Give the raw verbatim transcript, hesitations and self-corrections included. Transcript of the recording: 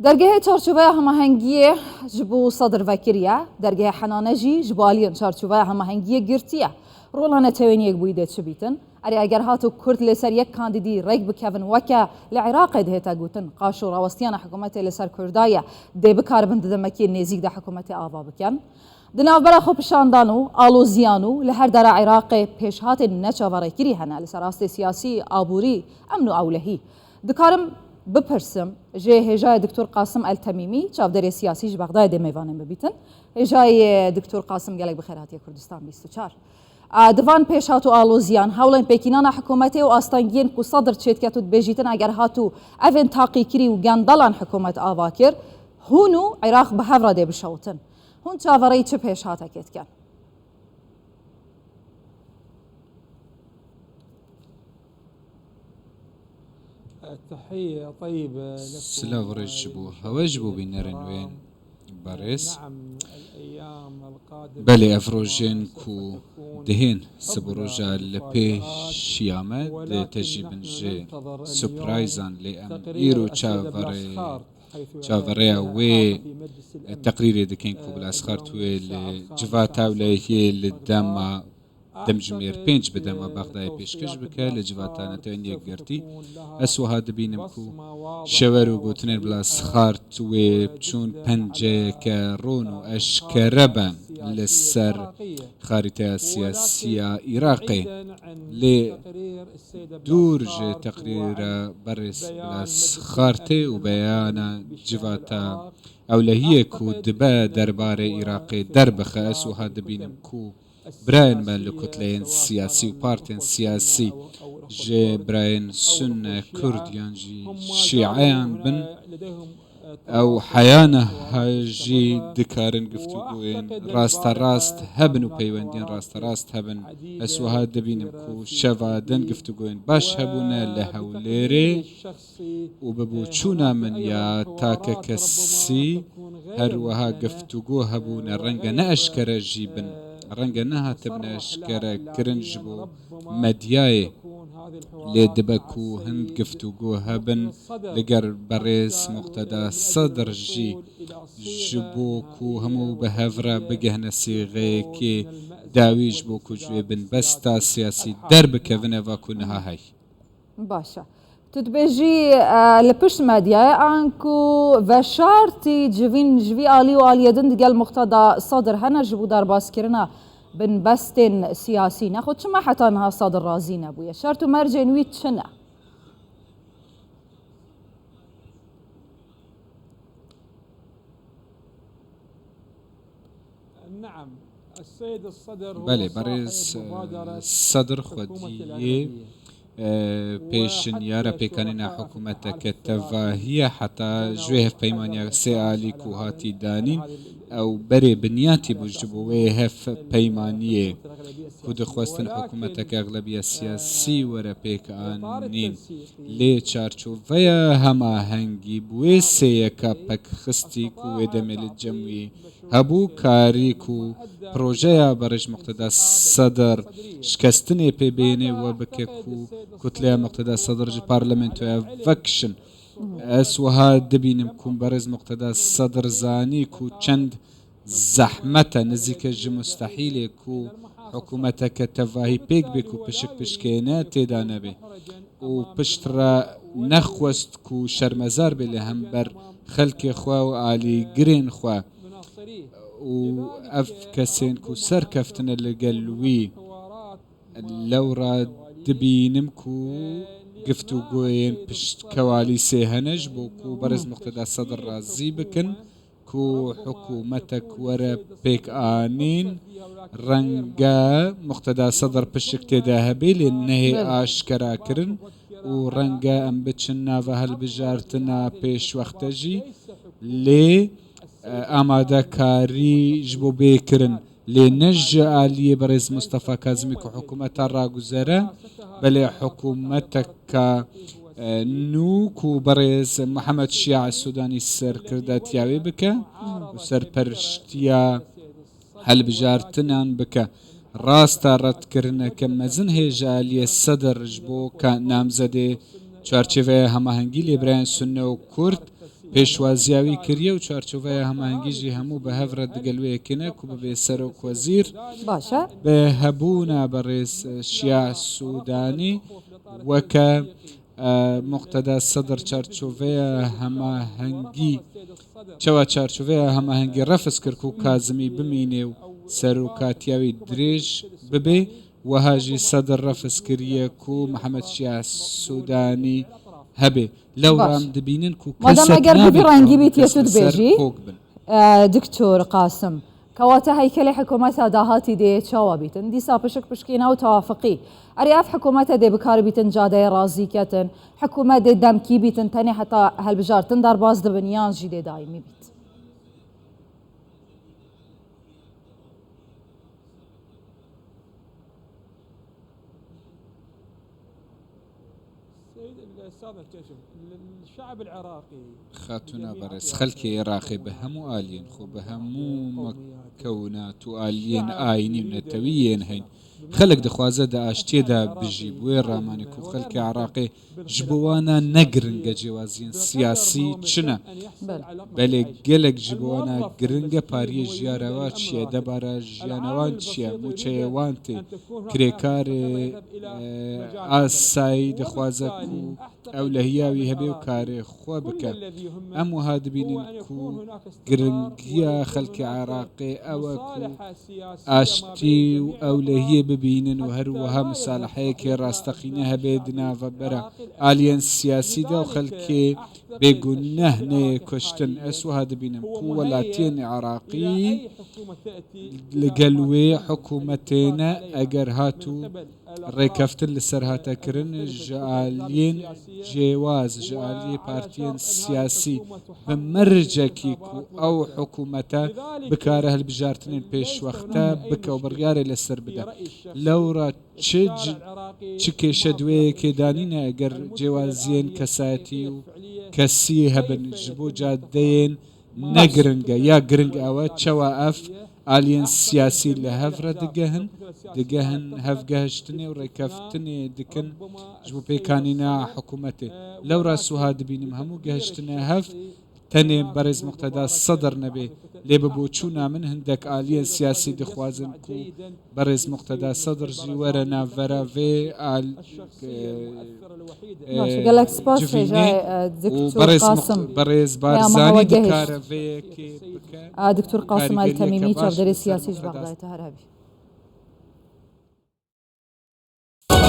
Dergehê çarçoveya hemahengiyê ji bo Sedr vekiriye, dergehê Henane jî ji bo aliyên çarçoveya hemahengiyê girtiye. Rola netewên yekbûyî dê çi bîtin? Erê, eger hatu Kurd li ser yek kandîdî rêk bikevin, weke li Iraqê dihête gotin, qaşo rawestiyana hikûmetê li ser Kurda ye, dê bikaribin di demekê nêzîk de hikûmetê ava bikin. Di navbera xwepişandan û aloziyan û li her dera Iraqê pêşhatên neçaverêkirî hene li ser astê siyasî, aborî, emn û ewlehî. Dikarim bipirsim, ji hêjayê Doktor Qasim El Temîmî, çavdêrê siyasî ji Bexdayê dê mêvanên bibîtin. Hêjayê Doktor Qasim, gelek bi xêr hatiye Kurdistan bîst û çar. A, di van pêşhat û aloziyan, hewlên pêkînana hikûmetê û astengiyên ku Sedr çêdiket û dibêjîtin, eger hat û evên taqîkirî û gendelan hikûmet ava kir, hûn û Iraq bi hev re dê bişewtin. Hûn çaverêyî çi pêşhatekê dikin? Silav rêz ji bo hewe, ji bo bînerên wê berêz. Belê, ev rojên ku dihên sibû roja li pêşiya me dê te jî bin ji surprizan, lê em îro çaverê çaverêya wê teqrîrê dikin ku bila Sixart wê li civata ewlehiyê li dema demjimêr pênc bi dema Bexdayê pêşkêş bike li civata Netewên Yekgirtî. Ez wiha dibînim ku şewer û gotinên bila Sixart wê biçûn penceyeke ron û eşkere be li ser xarîteya siyasî ya Iraqê. Lê dûr ji teqrîra berêz bila Sixartê û beyana civata ewlehiyê ku dibe derbarê Iraqê derbixe, ez wiha dibînim ku birayên me li kutleyên siyasî û partên siyasî, ji birayên sunne, kurd yan jî şîeyan bin, ew heya niha jî dikarin giftûgoyên rasterast hebin û peywendiyên rasterast hebin. Ez wiha dibînim ku şeva din giftûgoyên baş hebûne li Hewlêrê û bi boçûna min ya takekesî her wiha giftûgo hebûne, renge ne eşkere jî bin, renge nehatibine eşkere kirin ji bo medyayê. Lê dibe ku hin giftûgo hebin li gel berêz Muqteda Sedr jî, ji bo ku hemû bi hev re bigihne sîxeyekê dawî, ji bo ku ji wê binbesta siyasî derbikevin, eva ku niha hey. Baş e. Tu dibêjî, e, li pişt medyayê anku veşartî civîn ji vî alî û aliyê din digel Muqteda Sedr hene ji bo derbaskirina binbestên siyasî. Nexwe çima heta niha Sedr razî nebûye? Şert û mercên wî çi ne? Belê, berêz, e, Sedr xwediyê, e, pêşinyara pêkanîna hikûmeteke tevahî ye. Heta ji wê hevpeymaniya sê alî ku hatî danîn, ew berê binyatî bû ji bo wê hevpeymaniyê ku dixwestin hikûmeteke exlebiya siyasî were pêkanîn. Lê çarçoveya hemahengî bi wê sêyeka pekxistî ku wê demê li cem wî hebû, karî ku projeya berêz Muqteda Sedr şikestinê pê bêne we bike ku kutleya Muqteda Sedr ji parlamentoya vekişin. Ez wiha dibînim ku berêz Muqteda Sedr zanî ku çend zehmet e, nizîke ji mustehîlê ku hikûmeteke tevahî pêk bê ku pişik pişkêne tê de nebe û pişt re nexwest ku şermezar bê li hember xelkê xwe û alîgirên xwe û ev kesên ku serkeftine li gel wî. Lewra dibînim ku giftûgoyên piştkewalîsê hene ji bo ku berêz Muqteda Sedr razî bikin ku hikûmetek were pêkanîn. Renge Muqteda Sedr pişik tê de hebe, lê nehê Belê. aşkera kirin û renge em biçin nava hilbijartina pêşwexte jî, lê, e, amadekarî ji bo bê kirin. Lê ne ji aliyê berêz Mustafa Kazimî ku hikûmeta raguzere, belê hikûmeteka, e, nû ku berêz Mihemed Şia Sudanî serkirdatiya wê bike û serperiştiya hilbijartinan bike. Rasta redkirineke mezin hê ji aliyê Sedr ji bo ka namzedê çarçeveya hemahengî lê birayên Sunne û Kurd pêşwaziya wî kiriye û çarçoveya hemahengî jî hemû bi hev re digel wê yekê ne ku bibe serokwezîr. Baş e. Bi hebûna berêz Şia Sûdanî weke, e, Muqteda Sedr çarçoveya hemahengî, çawa çarçoveya hemahengî refz kir ku Kazimî bimîne û serokatiya wî dirêj bibe. Wiha jî Sedr refz kiriye ku Mihemed Şia Sûdanî hebe. Lewra Baş. Em dibînin ku Madem kesek eger bi vî nabê rengî ku bîtiye tu dibêjî, kok bin. E, Doktor Qasim, kewate heykelê hikûmeta dahatî dê çawa bîtin? Dîsa pişik pişkî nav tewafiqî. Erê ev hikûmete dê bi kar bîtin cadeyê razî ketin, hikûmet dê demkî bîtin, tenê heta helbijartin derbas dibin yan jî dê daîmî bît? Xatûna berêz, xelkê Iraqê bi hemû aliyên xwe, bi hemû mekewinat û aliyên ayînî û netewî yên heyn, xelk dixwaze di aştiyê de bijî. Bi wê ramanê ku xelkê Iraqê ji bo wana ne giring e cêwaziyên siyasî çi ne. Belê. Belê gelek ji bo wana giring e pariyê jiyara wa çi ye, debara jiyana wan çi ye, mûçeyê wan tê, kirêkarê, e, asayî dixwaze ku ewlehiya wî hebe û karê xwe bike. Em wiha dibînin ku giringiya xelkê Iraqê ew e ku aştî û ewlehiyê bibînin û her wiha misaleheyekê rasteqîne hebe di navbera aliyên siyasî de û xelkê bêguneh neyê kuştin. Ez wiha dibînim ku welatiyên Iraqî li gel wê hikûmetê ne, eger hatû rêkeftin li ser hate kirin, ji aliyên cêwaz, ji aliyê partiyên siyasî bi mercekî ku ew hikûmete bikare hilbijartinên pêşwexte bike û biryarê li ser bide. Lewra çi c-, çi kêşe di wê yekê de nîne eger cêwaziyên kesayetî û kesî hebin ji bo cadeyên ne giring e. Ya giring ew e, çawa ev aliyên siyasî li hev re digehin, digehin hevgehiştinê û rêkeftinê dikin ji bo pêkanîna hikûmetê. Lewra wiha dibînim hemû gehiştine hev, tenê berêz Muqteda Sedr nebe, lê bi boçûna min hindek aliyên siyasî dixwazin ku berêz Muqteda Sedr jî were navbera vê al-, e, Baş, e, gelek spas civînê hêjayê, e, û Doktor berêz Muq-, Qasim. Berêz Peyama Barzanî hewa gehişt. Dikare vê yekê bike. A, Doktor Qasim Karîgeriye Eltemîmî, çavdêrê siyasî ji Bexdayê, te her hebî.